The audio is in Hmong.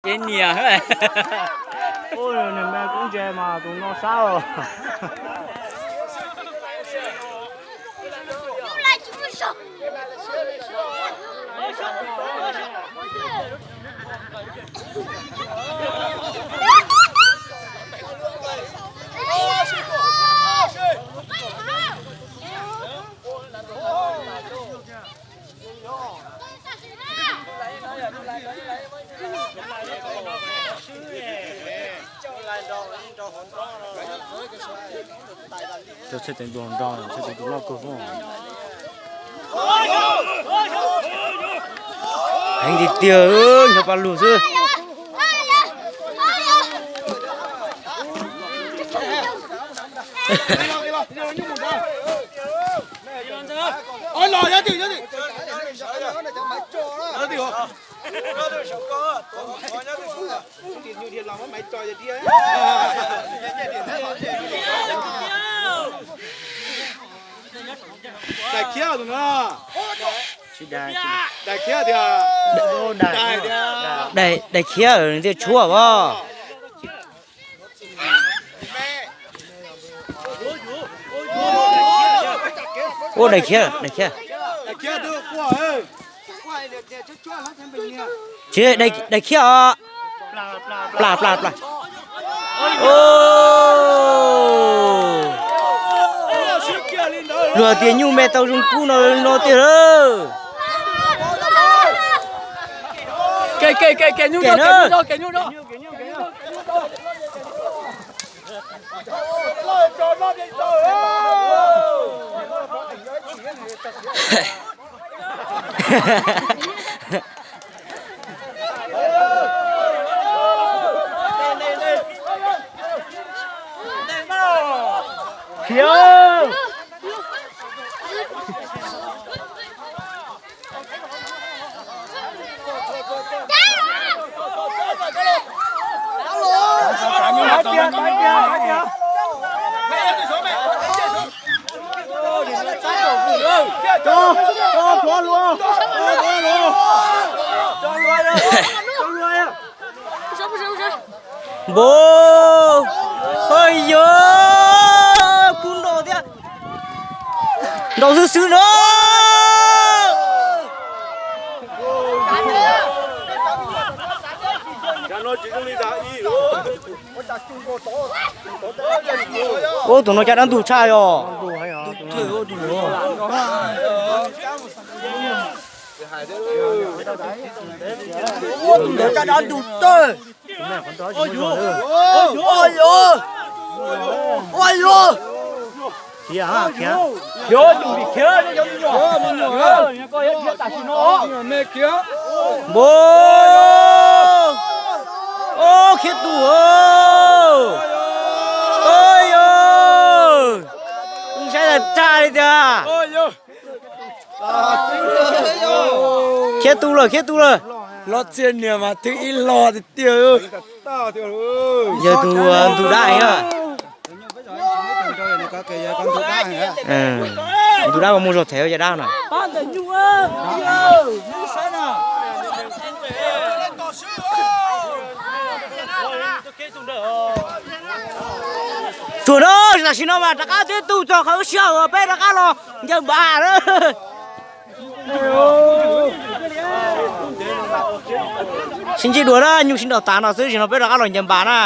Ces niam. Ua nws me kub ntse mas tus no sab os. Cov txhais tes ntuag nrog txhais tes ntuag loj kawg. Heev tiag tiag, nyob pab lug xwb. Daim khiab tus no. Daim khiab tiag. Daim khiab nws thiaj tshuab os. Ua daim khiab, daim khiab. Tsis, daim khiab os. Plas, plas, plas. Luag tias nyuj me tau zoo kub no no tiag lawm. Khiav. Npau, haj yog kub nraus thiab. Nraus xwb xwb no. Ub, tus no caj dab ntug tshaj yog. Tus ntawd caj dab ntug tawg. Ua yuav, ua yuav. Npau, ob, khiav tus. Ua yog, saib tag tag li tiag. Khiav tus lawm, khiav tus lawm. Los txia niam mas thwv ib lo tiag tiag. Yog tus ntug dab heev. Ntug dab mas muaj zog thev caj dab no. Tuag na, tam sim no mas rov qab tib tug txog qhov wb sij hawm peb rov qab los ncaws npav na. Sib ntsib dua na, nyuj sib nraus tas no xwb, tam sim no peb rov qab los ncaws npav na.